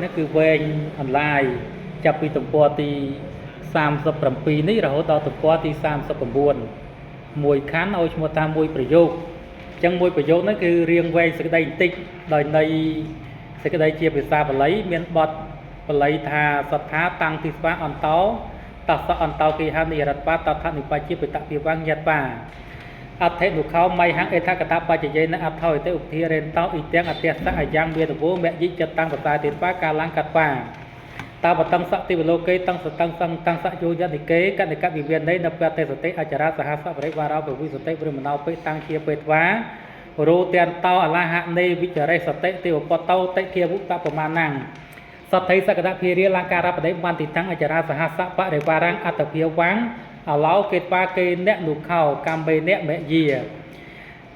នេះគឺវែងអន្លាយចាប់ពីទំព័រទី37នេះរហូតដល់ទំព័រទី39មួយខណ្ឌឲ្យឈ្មោះថាមួយប្រយោគអញ្ចឹងមួយប្រយោគហ្នឹងគឺរៀងវែងសេចក្តីបន្តិចដោយនៃសេចក្តីជាភាសាបាលីមានបទបាលីថាសត្ថាតាំងទិស្វាអន្តោតសៈអន្តោគិហនិរតបាតថនិបជាបិតភិវងញតបាអដ្ឋិនុខោមៃហੰអេថកតបច្ចយេនអត្ថោអិតិឧបធារេនតោអ៊ីទាំងអតិសៈអយ៉ាងមេតវោមយិចិត្តតាំងបសាទេបាកាលង្កតបាតាបតੰសតិវលោកេតੰសតੰសង្តੰសយោយនិកេកនិកវិមាននៃនពតិសតិអចរាសហសបរិវារោពវិសតិព្រមណោបិតាំងជាបេត្វារោទានតោអលហនេវិចរិសតិទេវពតោតិគាវុតប្រមាណੰសទ្ធិសកដភិរិលង្ការបដិបន្តិតាំងអចរាសហសបរិវារੰអត្តភាវੰអឡោកេត្វាកេអ្នកនុខោកម្មេអ្នកមយា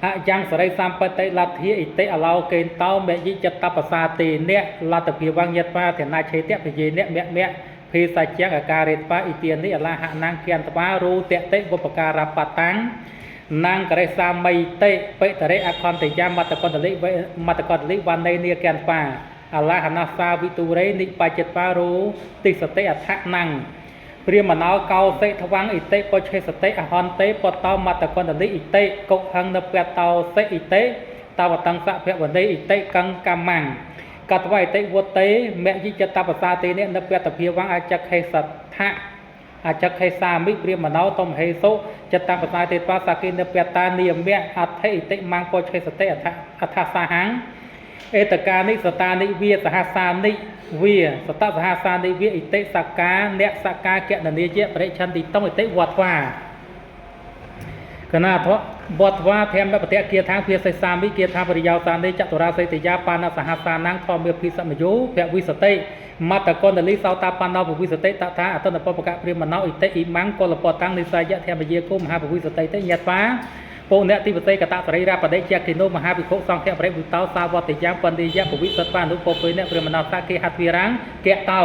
អយ៉ាងសរិសម្បតិលទ្ធិអិតិអឡោកេនតោមយិចិត្តបសាទេអ្នកលទ្ធភាវੰយត្វាធនាឆេតៈពយេអ្នកមមៈភេសច្ចៈអការេត្វាអ៊ីទានិអលហណាំងគន្តវារូតតិវបការបតាំងណាងករេសាមីតិបិតរិអខន្តយាមត្តកន្តលិមត្តកន្តលិវណ្ណេនីគន្តវាអលហនសាវិទុរេនិបច្ចត្វារូទិសតិអដ្ឋណាំងព្រាមណោកោសិថ្វាំងអិតិបុច្ឆេសតិអហន្តេបតោមត្តកន្តលិអិតិកុហੰនពតោសិអិតិតវតੰសភវនេអិតិកੰកម្មੰកតវអិតិវតេមយិចតបសាទេនិនពតភាវੰអចក្ខេសដ្ឋៈអចក្ខេសាមិព្រាមណោតំហេសុចតបសាទេបាសាគិនពតានិយមៈអដ្ឋិអិតិមੰបុច្ឆេសតិអដ្ឋអដ្ឋសាហੰអេតកានិសតានិវាសហសានិវាសតសហសានិវាអិតិសកាអ្នកសកាកណនីយៈបរិឆន្តិតុងអិតិវត្តវាកណាធវត្តវាធម្មបតៈគាថាភាសិសាមិគាថាបរិយោសានិចតុរាសតិយាបាណសហសានងធម្មាភិសមយោភវិសតិមត្តកណ្ដលីសោតាបណ្ណោភវិសតិតថាអតន្តបបកព្រាមណោអិតិអ៊ីម៉ាំងកុលពតាំងនិសយៈធម្មយាគោមហាភវិសតិតិញត្វាពុអ្នកទីវតីកតសរីរបដិជាគិនោមហាភិក្ខុសង្ឃបរិវុតោសាវតិយ៉ាងបណ្ឌិយៈពវិសត្វានុពពេអ្នកព្រាមណោសគេហទ្វិរាំងកតោ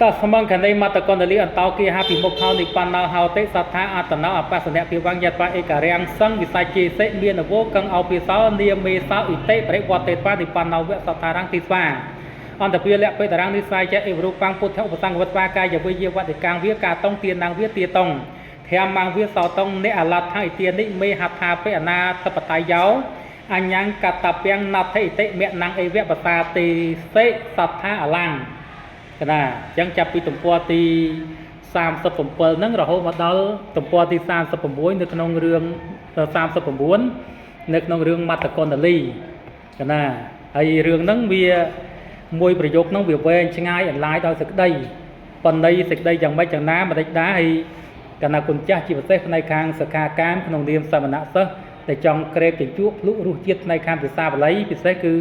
តស្មងខណេមត្តកណ្ដលីអន្តោគេហាពិមុខខោនិបណ្ណោហោតិសត្ថាអតណោអបសនៈភិវងយត្វាឯការាំងសង្វិសាជេសិមានវោកੰអោភិសោនាមេសោអ៊ីតិបរិវត្តេត្វានិបណ្ណោវៈសត្ថារាំងទីស្វាអន្តភាលៈបេតរាំងនិស័យចអិវរូបាំងពុទ្ធឧបសង្ឃវត្វាកាយវិយវតិកាំងវាកាតុងទានាងវាទាតុងធម្មងវាសោតុងអ្នកអលដ្ឋាអិទានិមេហដ្ឋាបេអនាធបតៃយោអញ្ញងកតពាំងណដ្ឋិអិតិមណងអេវៈបតាទីសិសត្ថាអលੰកណាអញ្ចឹងចាប់ពីទំព័រទី37ហ្នឹងរហូតមកដល់ទំព័រទី36នៅក្នុងរឿង39នៅក្នុងរឿងមត្តកណ្ដលីកណាហើយរឿងហ្នឹងវាមួយប្រយោគហ្នឹងវាវែងឆ្ងាយអន្លាយដោយសេចក្តីប៉ុន្តែសេចក្តីយ៉ាងម៉េចយ៉ាងណាមិនដេចដែរហើយកណាគុណចាស់ជាពិសេសផ្នែកខាងសិក្ខាកាមក្នុងនាមសមណសិស្សដែលចង់ក្រេបជញ្ជក់ភ្លុករសជាតិផ្នែកខាងភាសាបាលីពិសេសគឺ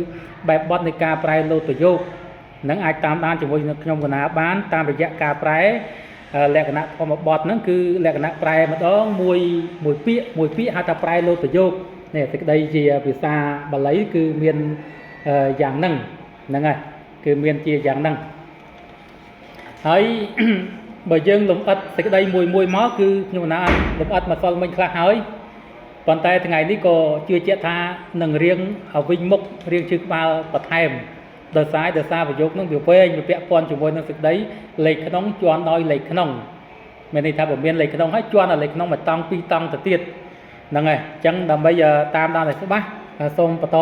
បែបបទនៃការប្រែលោតប្រយោគនឹងអាចតាមដានជាមួយនឹងខ្ញុំកណាបានតាមរយៈការប្រែលក្ខណៈធម្មបទហ្នឹងគឺលក្ខណៈប្រែម្ដងមួយមួយពាក្យមួយពាក្យហៅថាប្រែលោតប្រយោគនេះសេចក្តីជាភាសាបាលីគឺមានយ៉ាងហ្នឹងហ្នឹងហើយគឺមានជាយ៉ាងហ្នឹងហើយបើយើងលំអិតសេចក្តីមួយមួយមកគឺខ្ញុំណាលំអិតមកសិលមិញខ្លះហើយប៉ុន្តែថ្ងៃនេះក៏ជឿជាក់ថានឹងរៀងវិញមុខរៀងជឿក្បាលបន្ថែមដោយសារប្រយោគនឹងវាវែងវាពាក់ព័ន្ធជាមួយនឹងសេចក្តីលេខក្នុងជាន់ដោយលេខក្នុងមានន័យថាបើមានលេខក្នុងហើយជាន់ដល់លេខក្នុងមួយតង់ពីរតង់ទៅទៀតហ្នឹងហើយអញ្ចឹងដើម្បីតាមដានឲ្យច្បាស់សូមបន្ត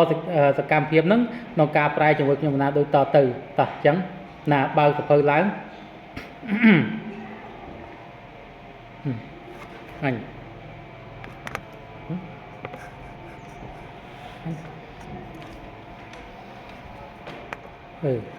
សកម្មភាពហ្នឹងក្នុងការប្រែជាមួយខ្ញុំណាដូចតទៅតោះអញ្ចឹងណាបើកសភៅឡើងអញអឺ